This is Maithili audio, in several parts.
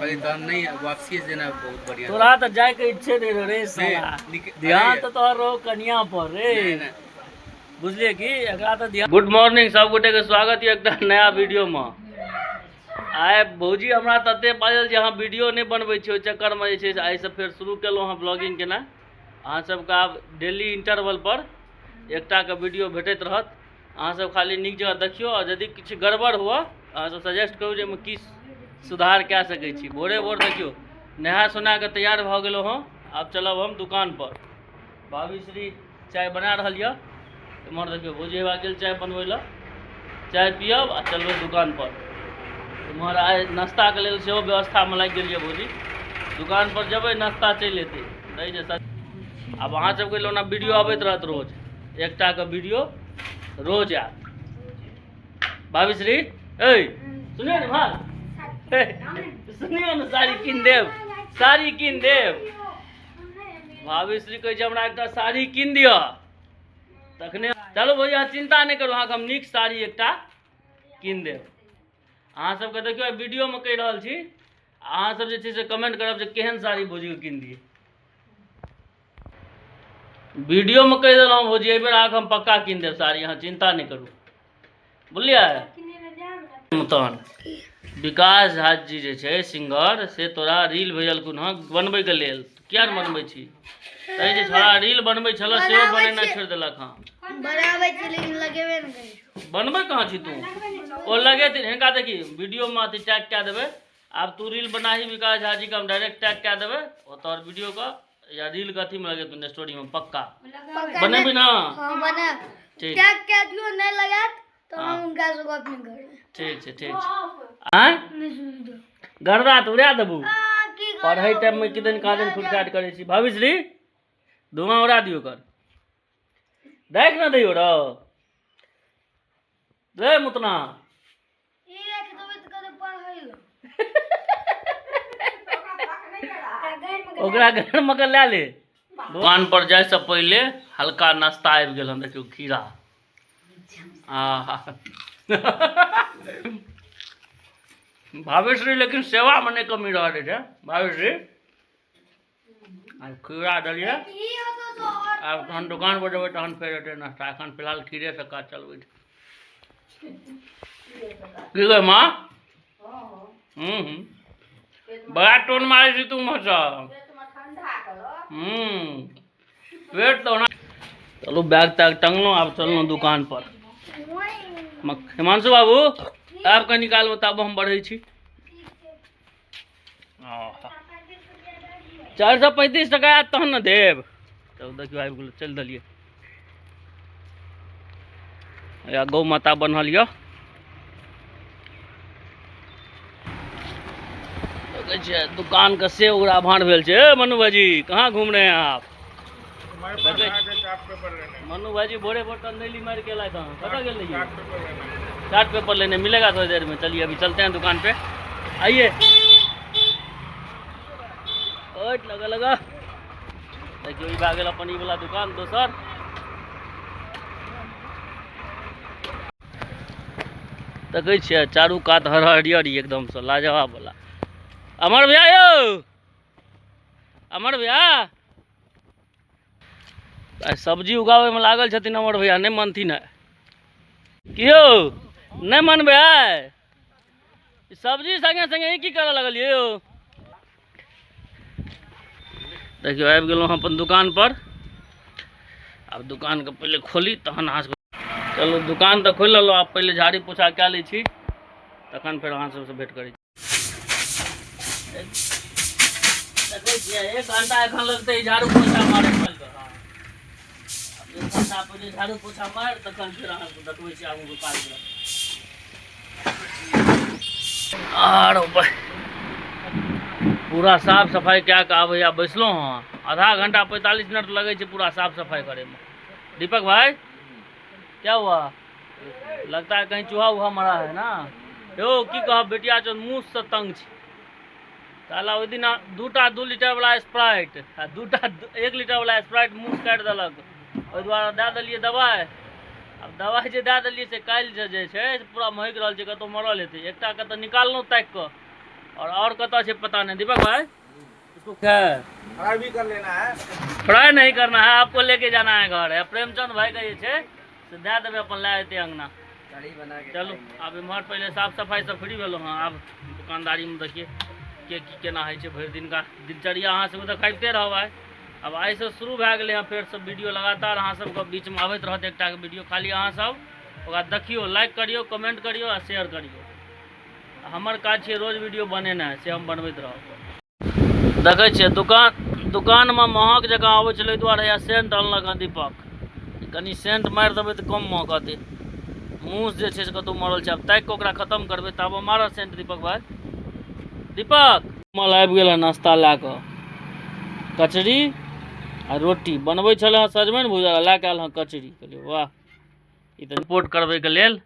कहलियै तहन नहि वापसी जेना बहुत बढ़िया। तोरा तऽ जायके इच्छे नहि रहो रे साला, ध्यान तऽ तोहर रहो कनिया पर रे, बुझलियै कि एकरा तऽ ध्यान। गुड मॉर्निंग सब गोटे के स्वागत यऽ एकटा नया वीडियो में। आइ भौजी हमरा तते बाजल जे अहाँ वीडियो नहि बनबै छी, ओहि चक्करमे जे छै से आइसँ फेर शुरू केलहुँ हँ ब्लॉगिंग केनाइ। अहाँ सबके आब डेली इंटरवल पर एकटाके वीडियो भेटैत रहत। अहाँ सब खाली नीक जगह देखियौ आओर यदि किछु गड़बड़ हुअ अहाँ सब सजेस्ट करू जे एहिमे की सुधार कए सकै छी। भोरे भोर देखियौ नहा सोना कऽ तैयार भऽ गेलहुँ हँ, आब चलब हम दुकानपर। भाभी श्री चाय बना रहल यऽ, एम्हर देखियौ भौजी हेबा गेल चाय बनबै लए। चाय पियब आ चलबै दुकानपर। एम्हर आइ नाश्ताके लेल सेहो व्यवस्थामे लागि गेल यऽ भौजी। दुकानपर जेबै नाश्ता चलि एतै। दै जे आब अहाँ सबके लेल ओना वीडियो अबैत रहत रोज, एकटाके वीडियो रोज आयत। भाभी श्री ऐ सुनियौ ने भाग, सुनियौ ने, साड़ी कीन देब, साड़ी कीन देब। भाभी श्री कहै छै हमरा एकटा साड़ी कीन दिअ तखने। चलू भौजी अहाँ चिन्ता नहि करू, अहाँके हम नीक साड़ी एकटा कीन देब। अहाँ सबके देखियौ आइ वीडियोमे कहि रहल छी, अहाँ सब जे छै से कमेंट करब जे केहन साड़ी भौजीके कीन दिए। वीडियोमे कहि देलहुँ भौजी एहिबेर अहाँके हम पक्का कीन देब साड़ी, अहाँ चिन्ता नहि करू, बुझलियै। तहन विकास झा जी जे छै सिंगर, से तोरा रील भेजलखुन हँ बनबैके लेल, किया नहि बनबै छी? कहै छै छोड़ा रील बनबै छल सेहो बनेनाइ छोड़ि देलक हँ। बनाबै छी लेकिन लगेबे नहि करै छी। बनबै कहाँ छी तू? ओ लगेथिन हिनका, देखी वीडियोमे अथी टैग कए देबै। आब तू रील बनाही विकास झा जी के हम डायरेक्ट टैग कए देबै, ओ तोहर वीडियो के या रील के अथीमे लगेथुन स्टोरीमे पक्का। बनेबही ना? हँ बनायब। ठीक। टैग कए दियौ, नहि लगायत तऽ हम हुनका से गप नहि करबै। ठीक छै, ठीक छै। आँय नहि सुनि दियौ। गर्दा तऽ उड़ा देबू। आ, की करब? पढ़ै टाइममे किदन कादन खुटखाट करै छी। भविश्री धुआँ उड़ा दियौ कर, देख ने दैयौ रौ रे मुतना। ई राखि देबै तऽ कहतै पढ़ै लए। ओकरा घरमे के लए ले। दुकान पर जाय से पहिले हल्का नाश्ता आबि गेल हन, देखियौ खीरा। आहा भावेश्वरी लेकिन सेवामे नहि कमी रहल छै भावेश्वरी। आब खीरा देलियै, आब तहन दुकान पर जेबै तहन फेर हेतै नाश्ता। एखन फिलहाल खीरेसँ काज चलबै छै। की गै माँ? हूँ हूँ बड़ा टोन मारै छी तू उम्हरसँ। हूँ पेट तऽ ओना। चलू बैग तैग टंगलहुँ, आब चललहुँ दुकान पर। हिमांशु बाबू आब कनी कालमे तब हम बढ़ै छी। 435 टका आयत तहन ने देब। तब देखियौ आबि गेल, चलि देलियै। या गौ माता बन्हल यऽ, देखै छियै दुकान के से ओकरा भाँड़ भेल छै। ए मनु भाईजी कहाँ घूम रहे हैं आप? मनु भाईजी भोरे भोर तंदैली मार के लाए था, कतऽ गेल रहिए? चार्ट पेपर लेने, मिलेगा थोड़ी देर में। चलिए अभी चलते हैं दुकान पे, आइए। ओट लगा लगा देखियौ ई भए गेल अपन ई वाला दुकान दोसर। देखै छियै चारू कात हर हरियर एकदमसँ लाजवाब वाला। अमर भैया यौ, अमर भैया आइ सब्जी उगाबैमे लागल छथिन। अमर भैया नहि मानथिन है कि यौ? नहि मानबै आइ सब्जी संगे संगे ई की करऽ लगलियै यौ? देखियौ आबि गेलहुँ हम अपन दुकान पर। आब दुकानके पहिले खोली तहन अहाँ सबके। चलू दुकान तऽ खोलि लेलहुँ, आब पहिले झाड़ी पोछा कए लै छी तखन फेर अहाँ सबसँ भेँट करै छी। देखै छियै 1 घंटा एखन लगतै ई झाड़ू पोछा मारै मे। 1 घंटा पहिले झाड़ू पोछा मारि तखन फेर अहाँके देखबै छी आगूके कार्यक्रम। आर पूरा साफ सफाइ कए कऽ आबैया बैसलहुँ हँ, आधा घंटा 45 मिनट लगै छै पूरा साफ सफाइ करैमे। दीपक भाई क्या हुआ? लगता है कहीं चूहा उहा मरा है ना। यौ की कहब बेटिया चोद मुँहसँ तंग छै साला। ओहि दिना दूटा 2 लीटर वाला स्प्राइट आ दूटा 1 लीटर वाला स्प्राइट मुँह काटि देलक, ओहि दुआरे दए देलियै दवाइ। आब दवाइ जे दए देलियै से काल्हि जे छै से पूरा महकि रहल छै, कतहु मरल हेतै। एकटाके तऽ निकाललहुँ ताकि कऽ, और कतऽ छै पता नहीं। दीपक भाई इसको क्या है? फ्राई भी कर लेना है। फ्राई नहीं करना है, आपको लेके जाना है घर। है प्रेमचंद भाई का जे छै से दए देबै, अपन लए जेतै अंगना। कढ़ी बना के। चलू आब इम्हर पहिले साफ सफाई सब फ्री भेलहुँ हँ। आब दुकानदारीमे देखिए के की केना होइ छै। भरि दिनका दिनचर्या अहाँ सबके देखाबिते रहब आइ। आब आइसँ शुरू भए गेलै हँ फेर सब वीडियो लगातार अहाँ सबके बीचमे आबैत रहत एकटाके वीडियो। खाली अहाँ सब ओकरा देखियौ, लाइक करियौ, कमेंट करियौ आ शेयर करियौ। हमर काज छियै रोज वीडियो बनेनाइ, से हम बनबैत रहब। देखै छियै दुकानमे महक जकाँ आबै छलै, ओहि दुआरे सेंट अनलक हँ दीपक। कनि सेंट मारि देबै तऽ कम महकतै। मूस जे छै से कतहु मरल छै, आब ताकि कऽ ओकरा खतम करबै तब मारत सेंट। दीपक भाई, दीपक मल आबि गेल हँ नाश्ता लए कऽ, कचरी आ रोटी बनबै छलै हँ सजमनि भुजल, लए कऽ आयल हँ कचरी। कहलियै वाह, ई तऽ रिपोर्ट करबैके लेल।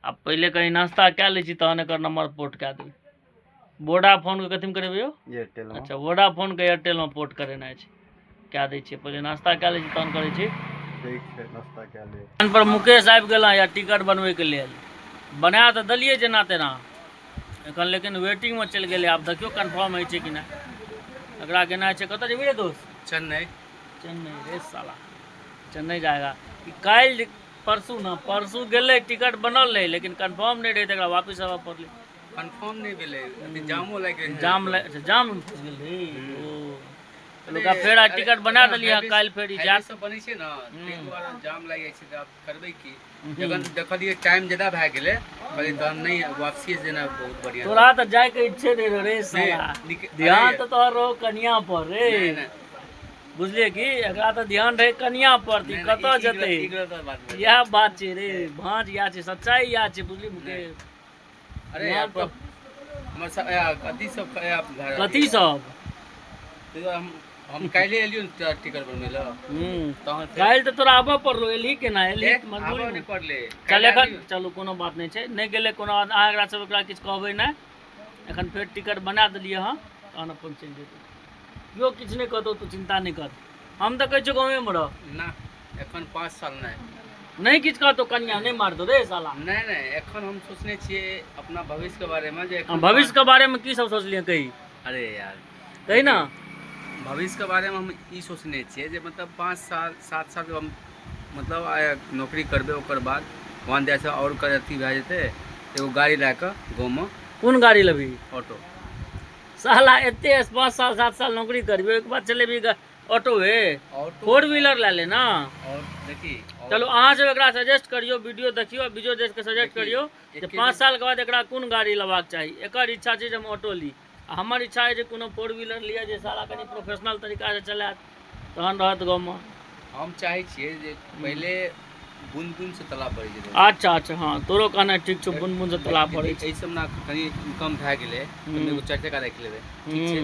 आब पहिले कनि नाश्ता कए लै छी तहन एकर नंबर पोर्ट कए देबै। वोडाफोनके कथीमे करेबै यौ? एयरटेल। अच्छा, वोडाफोनके एयरटेलमे पोर्ट करेनाइ छै, कए दै छियै। पहिले नाश्ता कए लै छी तहन करै छी। ठीक छै, नाश्ता कए लिअ। दुकान पर मुकेश आबि गेल या टिकट बनबैके लेल। बना तऽ देलियै जेना तेना एखन, लेकिन वेटिंगमे चलि गेलै। आब देखियौ कन्फर्म होइ छै कि नहि। एकरा गेनाइ छै कतऽ जेबही रे दोस्त? चेन्नई। चेन्नई रे साला, चेन्नई जाएगा। ई काल्हि परसू ना परसू गेलै, टिकट बनल रहै लेकिन कन्फर्म नहि रहै तऽ एकरा वापिस आबऽ पड़लै। कंफर्म नहीं भेलै, अथी जामो लागि गेल। जाम लागि, अच्छा जाम फँसि गेल रहै। ओ चलू ओकरा फेर आइ टिकट बना देलियै हँ, काल्हि फेर ई जायत। सब बनै छै ने, ताहि दुआरे जाम लागि जाइ छै। तऽ आब करबै की, जखन देखलियै टाइम ज्यादा भए गेलै, कहलियै तहन नहि, वापसी जेना बहुत बढ़िया। तोरा तऽ जायके इच्छे नहि रहौ रे साला, ध्यान तऽ तोहर रहौ कनिया पर रे। नहि, नहि। बुझलियै कि एकरा तऽ ध्यान रहै कनिया पर, तऽ ई कतऽ जेतै? ई गलत बात भेलै। इएह बात छै रे भाँज, इएह छै सच्चाई, इएह छै। बुझली मुकेश? अरे यहाँ यार, हमर सब कथी सब भए रहल कथी यऽ? सब? ताहि दुआरे हम काल्हिए एलियो ने टिकट बनबै लए। तहन फेर- काल्हि तऽ तोरा आबऽ पड़लो, एलही केना? एलही मजबूरी आबऽ नहि पड़लै। चल एखन चलू, कोनो बात नहि छै, नहि गेलै कोनो बात। अहाँ एकरा सब एकरा किछु कहबै नहि। एखन फेर टिकट बना देलियै हँ, तहन अपन चलि जेतै। केओ किछु नहि कहतौ, तू चिन्ता नहि कर। हम तऽ कहै छियौ गाँवेमे रह। ना, एखन 5 साल नहि। नहि किछु कहतौ कनिया, नहि मारतौ रे साला। नहि नहि, एखन हम सोचने छियै अपना भविष्यके बारेमे जे एखन भविष्यके बारेमे की सब सोचलियै कही? अरे यार, कही ना। भविष्यके बारेमे हम ई सोचने छियै जे मतलब 5 साल 7 साल हम मतलब नौकरी करबै, ओकर बाद वहाँ जाइ आओर कर अथी भए जेतै, एगो गाड़ी लए कऽ गाँवमे। कोन गाड़ी लेबही? ऑटो। साला एते 5 साल 7 साल नौकरी करबी, ओहिके बाद चलेबी ऑटो? हे, ऑटो। फोर व्हीलर लए ले ना। और देखी चलू अहाँ सब एकरा सजेस्ट करियौ, वीडियो देखियौ, वीडियो देख के सजेस्ट करियौ जे 5 सालके बाद एकरा कोन गाड़ी लेबाक चाही। एकर इच्छा छै जे हम ऑटो ली, आ हमर इच्छा है जे कोनो फोर व्हीलर लिअ जे साला कनि प्रोफेशनल तरीकासँ चलायत, तहन रहत गाँवमे। हम चाहै छियै जे पहिले बूंद बूंद से तालाब भरै जेतै। अच्छा अच्छा, हँ तोरो कहनाइ ठीक छौ, बूंद बूंद से तालाब भरै छै। एहि सब ना कनि इनकम भए गेलै तऽ एगो 4 चक्का राखि लेबै, ठीक छै?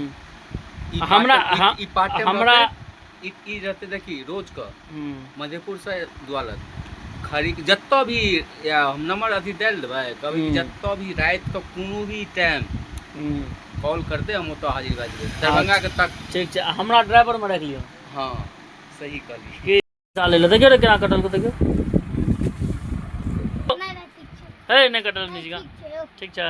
ई हमरा ई पार्ट टाइम हमरा ई रहतै। देखी, रोज के मधेपुर से द्वालत खरी जतऽ भी या हम नंबर अथी दए देबै कभी, जतऽ भी राति के कोनो भी टाइम कॉल करतै, हम ओतऽ हाजिर भए जेबै, दरभंगा के तक। ठीक छै, हमरा ड्राइवरमे राखि लिअ। हँ, सही कहली। की चाले ले, देखियौ रे केना कटल को, देखियौ। नहि नहि, ठीक छै। हे, नहि कटल निजगा। ठीक छै यौ। ठीक छै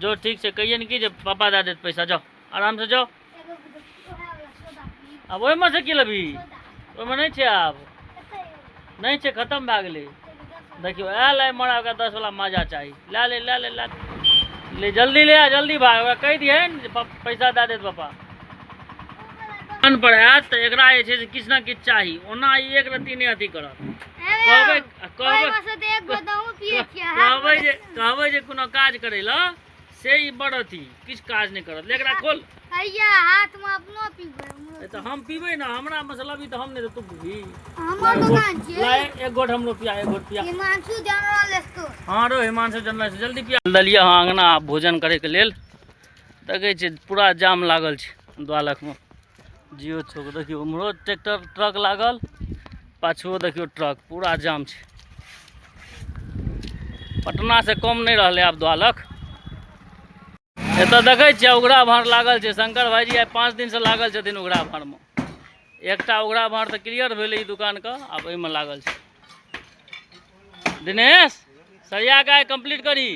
जो, ठीक छै। कहियै ने कि जे पापा दए देत पैसा, जाओ आरामसँ जाओ। एगो ओएह वाला सोडा पी। आब ओहिमे से की लेबही? सोडा। ओहिमे नहि छै आब। कतऽ यौ? नहि छै, खतम भए गेलै। देखियौ आयल है मरा, ओकरा 10 वाला माजा चाही। लए ले, लए ले, लए ले, जल्दी ले आ, जल्दी भाग। ओकरा कहि दिहन जे पैसा दए देत पापा। दुकान पर आयत तऽ एकरा जे छै से किछु ने किछु चाही, ओना ई एक रत्ती नहि अथी करत। कहबै कहबै ओहिमे से तऽ एक गो दहूँ पियै छियै। कहबै जे कहबै जे कोनो काज करै लए, से ई बड़ अथी किछु काज नहि करत। ले एकरा खोल। हैया, हाथमे अपनो पीबै हमरो। ए तऽ हम पीबै ने, हमरा मतलब ई तऽ हम नहि तऽ तू पीबही। हमर दुकान छियै। ला एक गोट हमरो पिया, एक गोट पिया। Himanshu general store. हाँ रो हिमांशु जनरल स्टोर, जल्दी पिया। देलियै हँ अङ्गना आब भोजन करैके लेल। देखै छियै पूरा जाम लागल छै द्वालखमे, जियो चौक। देखियौ उम्हरो ट्रैक्टर ट्रक लागल, पाछुओ देखियौ ट्रक, पूरा जाम छै। पटना से कम नहि रहलै आब द्वालख। एतऽ देखै छियै उघरा भाँड़ लागल छै। शंकर भाईजी आइ 5 दिनसँ लागल छथिन उघरा भाँड़मे। एकटा उघरा भाँड़ तऽ क्लियर भेलै ई दुकानके, आब एहिमे लागल छै। दिनेश सरिया के आइ कम्प्लीट करी।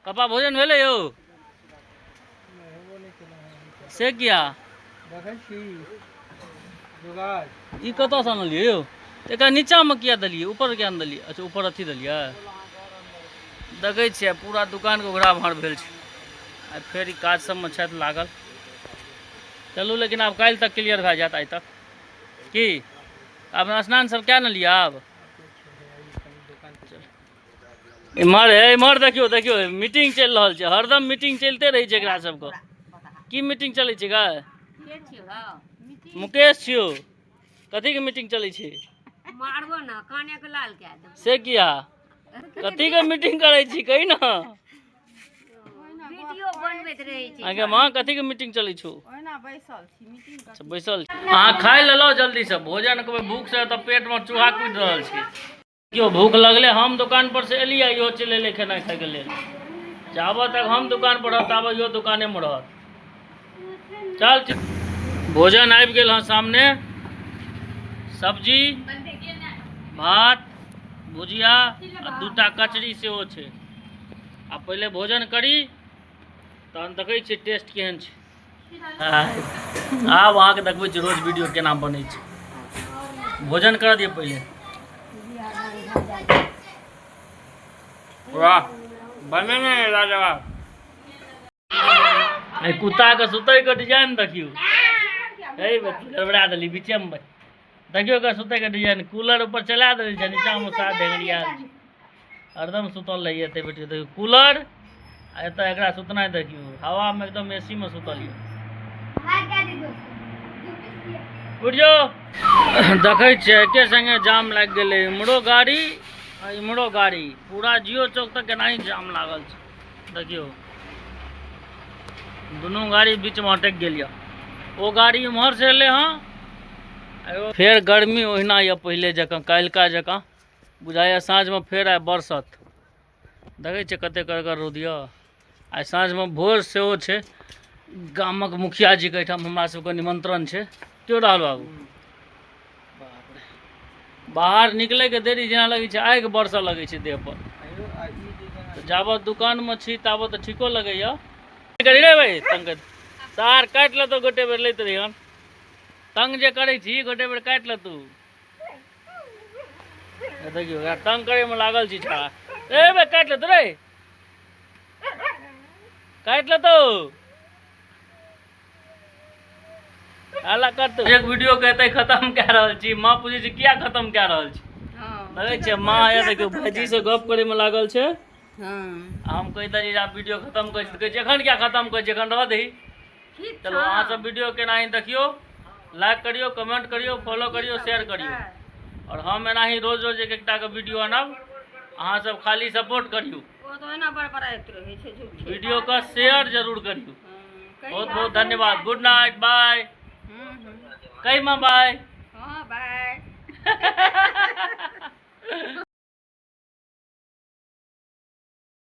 पापा भोजन भेलै यौ? से किया? ई कतऽसँ आनलियै यौ? तऽ एकरा नीचाँमे किया देलियै, ऊपर किया नहि देलियै? अच्छा ऊपर अथी देलियै। देखै छियै पूरा दोकानके उघरा भार भेल छै। आ फेर ई काज सबमे छथि लागल। चलू लेकिन आब काल्हि तक क्लियर भए जायत, आइ तक की आब स्नान सब कए ने लिअ। आब इम्हर हे, इम्हर देखियौ, देखियौ मीटिंग चलि रहल छै। हरदम मीटिंग चलिते रहै छै एकरा सबके। की मीटिंग चलै छै गै? मुकेश छियौ, कथीके मीटिंग चलै छै? मारबो ने काने के लाल कए देबो। से किया? कथीके मीटिंग करै छी कही ने। वीडियो बनबैत रहै छै। अहाँके माँ कथीके मीटिंग चलै छौ? ओहिना बैसल छी, मीटिंग। अच्छा बैसल छी। अहाँ खाइ लेलहुँ जल्दीसँ भोजन? कहबै भूखसँ तऽ पेटमे चूहा कुदि रहल छै। केओ भूख लगलै, हम दोकान पर से एलियै, इहो चलि एलै खेनाइ खाइके लेल। जाबऽ तक हम दोकान पर रहब ताबऽ इहो दोकानेमे रहत। चल, भोजन आबि गेल हँ सामने। सब्जी, भात, भुजिया आ दूटा कचरी सेहो छै। आ पहिले भोजन करी, तहन देखै छियै टेस्ट केहन छै। आब अहाँके देखबै छी रोज वीडियो केना बनै छै। भोजन कर दियौ पहिले। वाह, बनेने लाजवाब। एहि कुत्ताके सुतैके डिजाइन देखियौ। हे गड़बड़ा देली बीचेमे। देखियौ एकर सुतैके डिजाइन। कूलर ऊपर चला देने छै, नीचाँमे साथ ढेंगरियाल छै, हरदम सुतल रहैए। एते बैठ देखियौ कूलर आ एतऽ एकरा सुतनाइ देखियौ। हवामे एकदम एसीमे सुतल यऽ। उठि जाओ। देखै छियै एके संगे जाम लागि गेलै, इम्हरो गाड़ी आ इम्हरो गाड़ी। पूरा जियो चौक तक एनाही जाम लागल छै। देखियौ दुनू गाड़ी बीचमे अटकि गेल यऽ। ओ गाड़ी इम्हर से एलै हँ। फेर गर्मी ओहिना यऽ पहिले जकाँ, काल्हिका जकाँ बुझाइए। साँझमे फेर आइ बरसत। देखै छियै कते कड़गर रौद यऽ। आइ साँझमे भोज सेहो छै गामक मुखिया जीके एहिठाम, हमरा सबके निमंत्रण छै। क्यों रहल बाबू? बाप रे, बाहर निकलैके देरी जेना लगै छै आगि बरसऽ लगै छै देह पर। तऽ जाबत दुकानमे छी ताबत तऽ ठीको लगैया। करी रे भाई, तंग सार काटि लेतौ। गोटे बेर लैत रहिहन। तंग जे करै छी, गोटे बेर काटि लेतौ। देखियौ एकरा तंग करैमे लागल छी छड़ा। ए बे, काटि लेतौ रे, काटि लेतौ। हल्ला करतौ। एक वीडियो के एतै खत्म कए रहल छी। माँ पूछै छै किया खत्म कए रहल छी। लगै छै माँ आया, देखियौ भाईजी से गप करे में लागल छै। आ हम कहि देलियै जे आब वीडियो खत्म करै छी, तऽ कहै छै एखन किया खत्म करै छी, एखन रहऽ दही। चलू, अहाँ सब वीडियो केना ही देखियौ, लाइक करियौ, कमेंट करियौ, फॉलो करियौ, शेयर करियौ। और हम एनाही रोज रोज एक एकटा के वीडियो आनब। अहाँ सब खाली सपोर्ट करियौ, ओ तऽ ओहिना बड़बड़ाइत रहै छै झूठे। वीडियो का शेयर जरूर करियौ। बहुत बहुत धन्यवाद। गुड नाइट, बाय। कही माँ बाय। हँ, बाय।